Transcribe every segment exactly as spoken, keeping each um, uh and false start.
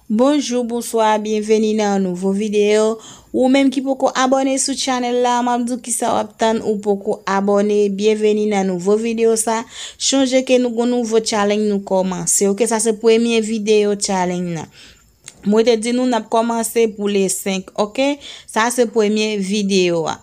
Bonjou, bonswa, byenveni nan yon nouvo videyo. Ou menm ki poko abòne sou chanèl la, m ap di w kisa w ap tann, ou poko abòne, byenveni nan nouvo videyo sa. Chonje ke nou gon nouvo challenge nou kòmanse, oke? Sa se premye videyo challenge nan. Mwen te di nou n ap kòmanse pou le senk, oke? Sa se premye videyo a.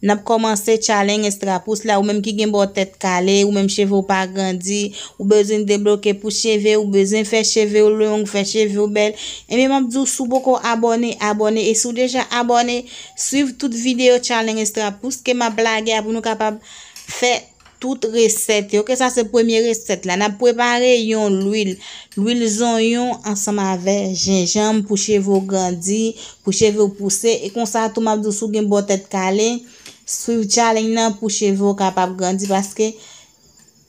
N ap kòmanse challenge Extra Pouce la, ou menm ki gen bò tèt kale, ou menm cheve w pa grandi, ou bezwen debloke pou cheve, ou bezwen fè cheve w long, fè cheve w bèl. Ebyen, m ap di w, si w poko abòne, abòne. E si w deja abòne, swiv tout videyo challenge Extra Pouce ke m ap lage a pou nou kapab fè tout resèt yo. Oke, sa se premye resèt la. N ap prepare yon lwil. Lwil zonyon ansanm avè jenjanm pou cheve w grandi, pou cheve w pouse. E konsa tou, m ap di w, si w gen bò tèt kale, swiv challenge nan pou cheve w kapab grandi, paske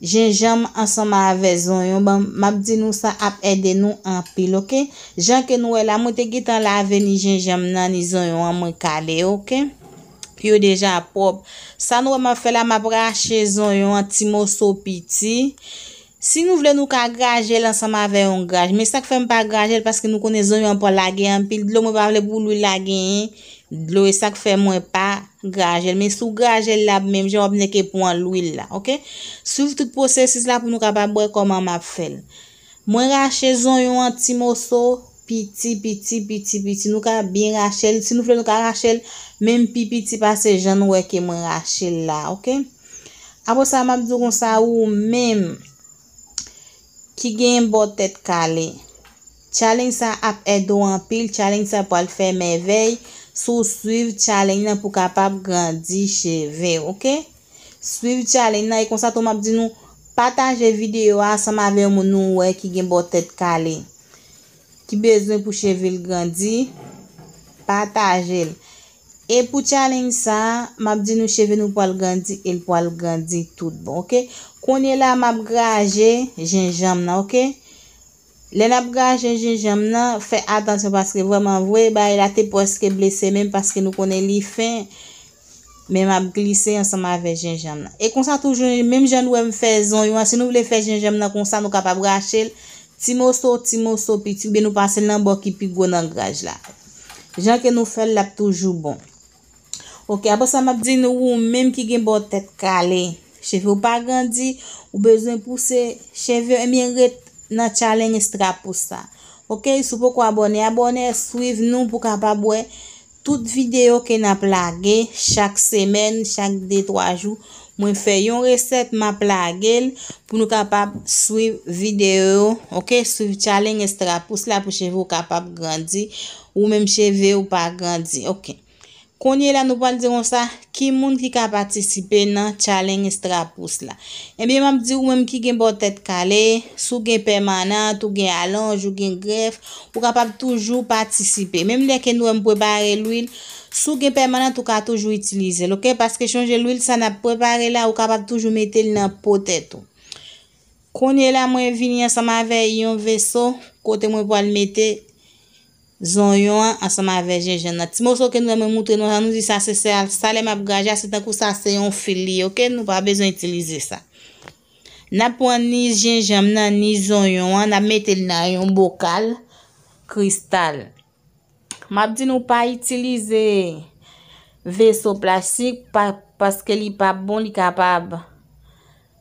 jenjanm ansanm avè zonyon, ban, m ap di nou sa ap ede nou anpil, oke? Jan ke nou wè la, mwen te gentan lave ni jenjanm nan, ni zonyon an, mwen kale, oke? Yo deja pwòp. Sa nou wè m ap fè la, m ap rache zonyon an ti moso piti. Si nou vle, nou ka graje l ansanm avè yon graj. Men sa k fè m pa graje l, paske nou konnen zonyon an pral lage anpil dlo, mwen pa vle pou lwil la genyen dlo, e sa k fè mwen pa graje l. Men si w graje l la, menm jan w ap nèke pran lwil la, oke? Swiv tout pwosesis la pou nou kapab wè kòman m ap fè l. Mwen rache zonyon an ti moso, piti, piti, piti, piti. Nou ka byen rache l. Si nou vle, nou ka rache l menm pi piti pase jan nou wè ke mwen rache l la, oke? Apre sa, m ap di w konsa, ou menm ki gen bò tèt kale, challenge sa ap ede w anpil. Challenge sa pral fè mèvèy si w swiv challenge nan pou kapab grandi cheve, oke? Swiv challenge nan, e konsa tou m ap di nou, pataje videyo a ansanm avè yon moun nou wè ki gen bò tèt kale, ki bezwen pou cheve l grandi, pataje l. E pou challenge sa, m ap di nou cheve nou pral grandi e l pral grandi tout bon, oke? Kounye la, m ap graje jenjanm nan, oke? Lè n ap graje jenjanm nan, fè atansyon paske vrèman vre, bagay la te prèske blese menm paske nou konnen li fen. Men m ap glise ansanm avè jenjanm nan. E konsa toujou, menm jan nou wè m fè zonyon an, si nou vle fè jenjanm nan konsa, nou kapab rache l ti moso, ti moso piti, oubyen nou pase l nan bò ki pi gwo nan graj la. Jan ke nou fè l, l ap toujou bon. Oke, apre sa, m ap di nou, ou menm ki gen bò tèt kale, cheve w pa grandi, ou bezwen pouse cheve, ebyen, ret nan challenge Extra Pouce sa. Oke, si w poko abòne, abòne, swiv nou pou kapab wè tout videyo ke n ap lage chak semèn, chak de, twa jou. Mwen fè yon resèt, m ap lage l pou nou kapab swiv videyo yo, oke? Swiv challenge Extra Pouce la pou cheve w kapab grandi, ou menm cheve w pa grandi, oke? Kounye la, nou pral di konsa, ki moun ki ka patisipe nan challenge Extra Pouce la? Ebyen, m ap di ou menm ki gen bò tèt kale, si w gen pèmanant, ou gen alonj, ou gen grèf, ou kapab toujou patisipe. Menm lè ke nou wè m prepare lwil, si w gen pèmanant, ou ka toujou itilize l, oke? Paske chonje lwil sa n ap prepare la, ou kapab toujou mete l nan po tèt ou. Kounye la, mwen vini ansanm avè yon veso kote mwen pral mete zonyon an ansanm avè jenjanm nan. Ti moso ke nou wè mwen moutre nou an, nou di sa se sèl, sa lè m ap graje a, se tankou sa se yon fil li ye, oke? Nou pa bezwen itilize sa. N ap pran ni jenjanm nan, ni zonyon an, n ap mete l nan yon bokal kristal. M ap di nou pa itilize veso plastik pa, paske li pa bon, li kapab,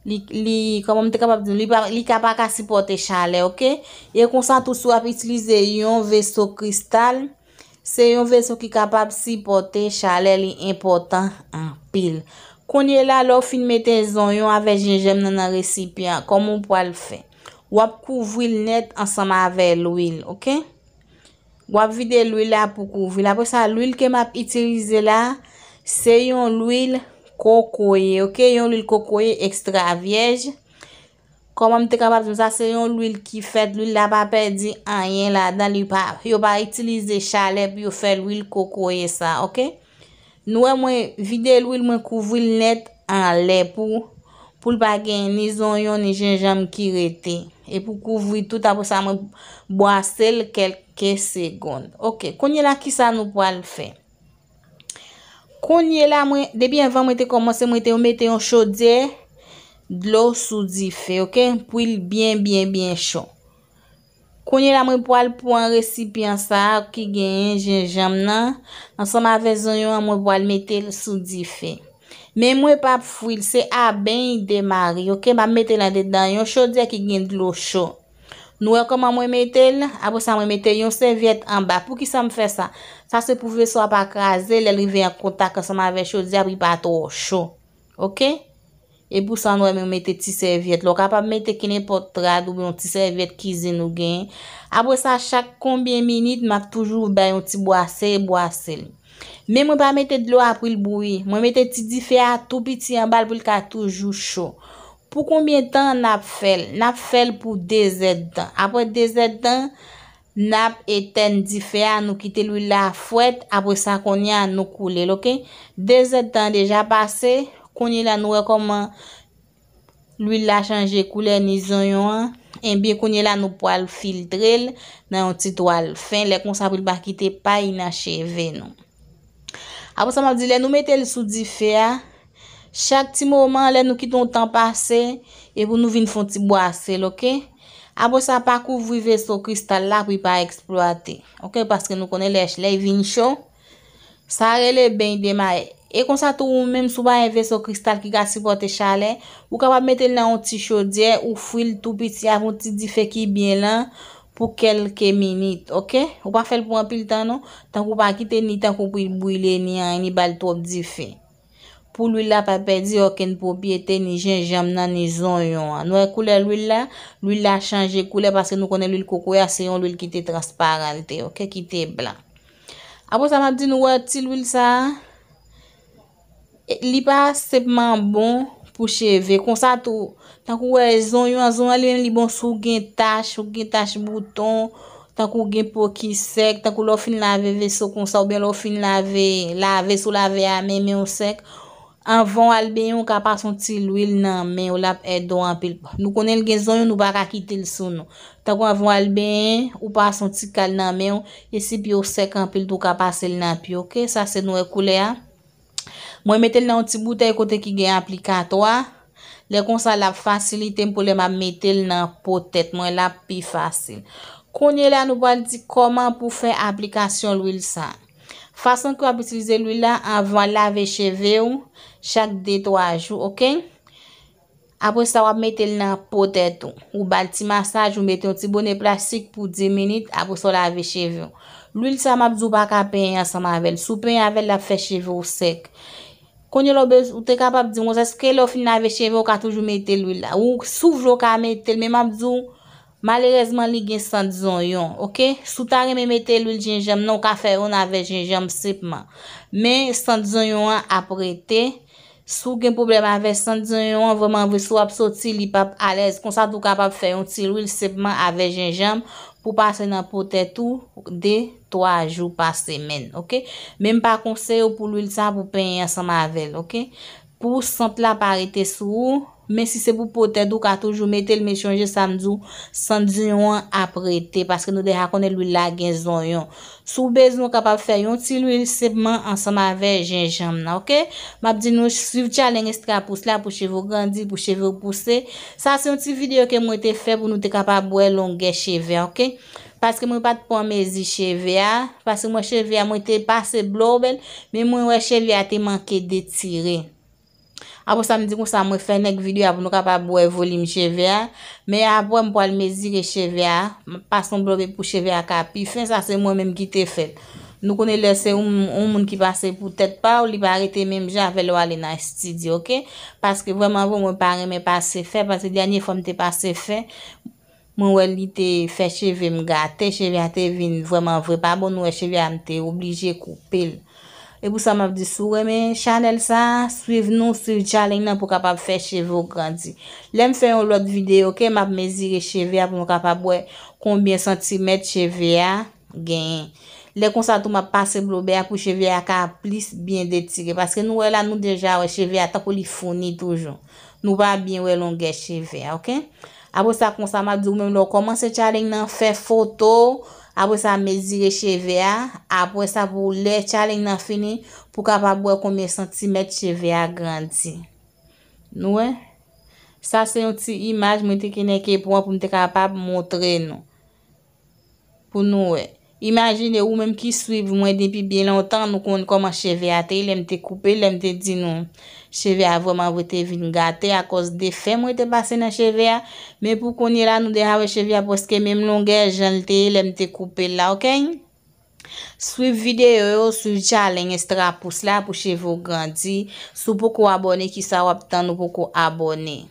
li, li, kòman m te kapab di nou, li pa, li ka pa ka sipòte chalè, oke? E konsa tou, si w ap itilize yon veso kristal, se yon veso ki kapab sipòte chalè, li enpòtan anpil. Kounye la, lè w fin mete zonyon avè jenjanm nan nan resipyan, kòman w pral fè? W ap kouvri l nèt ansanm avè lwil, oke? W ap vide lwil la pou kouvri l. Apre sa, lwil ke m ap itilize la, se yon lwil kokoye, oke? Yon lwil kokoye ekstra vyèj. Kòman m te kapab di w sa? Se yon lwil ki fèt, lwil la pa pèdi anyen ladan, li pa, yo pa itilize chalè pou yo fè lwil kokoye sa, oke? Nou wè mwen vide lwil, mwen kouvri l nèt anlè pou, pou l pa gen ni zonyon, ni jenjanm ki rete. E pou kouvri tout, apre sa mwen bwase l kèlke segonn. Oke, kounye la kisa nou pral fè? Kounye la mwen, depi anvan mwen te kòmanse, mwen te mete yon chodyè dlo sou dife, oke? Pou l byen, byen, byen cho. Kounye la mwen pral pran resipyan sa a ki genyen jenjanm nan ansanm avè zonyon an, mwen pral mete l sou dife. Men mwen p ap fri l, se a beny demare, oke? M ap mete l andedan yon chodyè ki gen dlo cho. Nou wè kòman mwen mete l? Apre sa, mwen mete yon sèvyèt anba. Poukisa m fè sa? Sa se pou veso a pa kraze, lè l rive an kontak ansanm avè chodyè a, pou li pa twò cho. Oke? E pou sa, nou wè mwen mete ti sèvyèt la. Ou kapab mete kenenpòt rad oubyen yon ti sèvyèt kizin ou genyen. Apre sa, chak konbyen minit, m ap toujou bay yon ti bwase, bwase l. Men mwen pa mete dlo a pou l bouyi. Mwen mete ti dife a tou piti anba l pou l ka toujou cho. Pou konbyen tan n ap fè l? N ap fè l pou de zèdtan. Apre de zèdtan, n ap etèn dife a, nou kite lwil la fwèt. Apre sa, kounye a, nou koule l, oke? De zèdtan deja pase. Kounye la, nou wè kòman lwil la chanje koulè ni zonyon an. Ebyen, kounye la, nou pral filtre l nan yon ti twal fen. Lè konsa, pou l pa kite pay nan cheve nou. Apre sa, m ap di, lè nou mete l sou dife a, chak ti moman, lè nou kite yon tan pase, e pou nou vin fè yon ti bwase l, oke? Apre sa, pa kouvri veso kristal la pou li pa eksplwate, oke? Paske nou konnen lè, lè li vin cho, sa rele beny demare. E konsa tou, ou menm, si w pa gen veso kristal ki ka sipòte chalè, ou kapab mete l nan yon ti chodyè, ou fri l tou piti avè yon ti dife ki byen lan pou kèlke minit, oke? Ou pa fè l pou anpil tan non, tankou pa kite ni tankou pou l brile ni anyen, ni ba l twòp dife. Pou lwil la pa pèdi okenn pwopyete, ni jenjanm nan, ni zonyon an. Nou wè koulè lwil la? Lwil la chanje koulè paske nou konnen lwil kokoye a se yon lwil ki te transparan, l te, oke, ki te blan. Apre sa, m ap di nou wè ti lwil sa a, e, li pa senpman bon pou cheve. Konsa tou, tankou w wè zonyon an, zonyon an li menm li bon si w gen tach, ou gen tach bouton, tankou w gen po ki sèk, tankou lè w fin lave veso konsa, oubyen lè w fin lave, lave si w lave a men, men w sèk. Anvan w al benyen, w ka pase yon ti lwil nan men w, l ap ede w anpil. Nou konnen l gen zonyon, nou pa ka kite l sou nou. Tankou anvan w al benyen, ou pase yon ti kal nan men w, e si pye w sèk anpil tou, w ka pase l nan pye w, oke? Sa se nou wè koulè a. Mwen mete l nan yon ti boutèy kote ki gen aplikatwa. Lè konsa, l ap fasilite m pou lè m ap mete l nan po tèt mwen, l ap pi fasil. Kounye la, nou pral di kòman pou fè aplikasyon lwil sa. Fason ke w ap itilize lwil la, anvan w al lave cheve w, chak de twa jou, oke? Apre sa, w ap mete l nan po tèt ou. Ou ba l ti masaj, ou mete yon ti bone plastik pou dis minit, apre sa, w lave cheve w. Lwil sa, m ap di w pa ka penyen ansanm avè l. Si w penyen avè l, l ap fè cheve w sèk. Kounye la, w bez-, ou te kapab di m konsa, èske lè w fin lave cheve w, ou ka toujou mete lwil la? Ou, si w vle, w ka mete l, men m ap di w, malerèzman, li gen sant zonyon, oke? Si w ta renmen mete lwil jenjanm nan, ou ka fè youn avè jenjanm senpman. Men sant zonyon an ap rete. Si w gen pwoblèm avè sant zonyon an, vrèman vre, si w ap soti, li p ap alèz. Konsa tou w kapab fè yon ti lwil senpman avè jenjanm pou pase nan po tèt ou de twa jou pa semèn, oke? Men m pa konseye w pou lwil sa pou penyen ansanm avè l, oke? Pou sant la pa rete sou ou, men si se pou po tèt ou, w ka toujou mete l, men chonje sa m di w, sant zonyon an ap rete, paske nou deja konnen lwil la gen zonyon. Si w bezwen, w kapab fè yon ti lwil senpman ansanm avè jenjanm nan, oke? M ap di nou, swiv challenge Extra Pousse la pou cheve w grandi, pou cheve w pouse. Sa se yon ti videyo ke mwen te fè pou nou te kapab wè longè cheve a, oke? Paske mwen pa t pran mezi cheve a, paske mwen cheve a, mwen te pase blow bel, men mwen wè cheve a te manke detire. Apre sa, m di konsa, mwen fè nèg videyo a pou nou kapab wè volim cheve a. Men apre, m pral mezire cheve a. M ap pase yon blow bel pou cheve a ka pi fen. Sa se mwen menm ki te fè l. Nou konnen lè se yon, yon moun ki pase pou tèt pa w, li pa rete menm jan avè lè w ale nan estidyo, oke? Paske vrèman vre, mwen pa renmen pase fè, paske dènye fwa m te pase fè, mwen wè li te fè cheve m gate, cheve a te vin vrèman vre pa bon, nou wè cheve a m te oblije koupe l. E pou sa m ap di, si w renmen chanèl sa, swiv nou, swiv challenge nan pou w kapab fè cheve w grandi. Lè m fè yon lòt videyo, oke, m ap mezire cheve a pou nou kapab wè konbyen santimèt cheve a genyen. Lè konsa tou, m ap pase blow bel a pou cheve a ka plis byen detire. Paske nou wè la, nou deja wè cheve a tankou li founi toujou. Nou pa byen wè longè cheve a, oke? Apre sa, konsa, m ap di w menm lè w kòmanse challenge nan, fè foto, apre sa, mezire cheve a, apre sa, pou lè challenge nan fini, pou w kapab wè konbyen santimèt cheve a grandi. Nou wè? Sa se yon ti imaj mwen te keneke pran pou m te kapab montre nou. pou nou wè. Imajine ou menm ki swiv mwen depi byen lontan, nou konn kòman cheve a te ye lè m te koupe, lè m te di nou cheve a vrèman vre te vin gate akòz de fè mwen te pase nan cheve a. Men pou kounye la, nou deja wè cheve a prèske menm longè jan l te ye lè m te koupe l la, oke? Swiv videyo yo, swiv challenge extra pouce la pou cheve w grandi. Si w poko abòne, kisa w ap tann, ou poko abòne?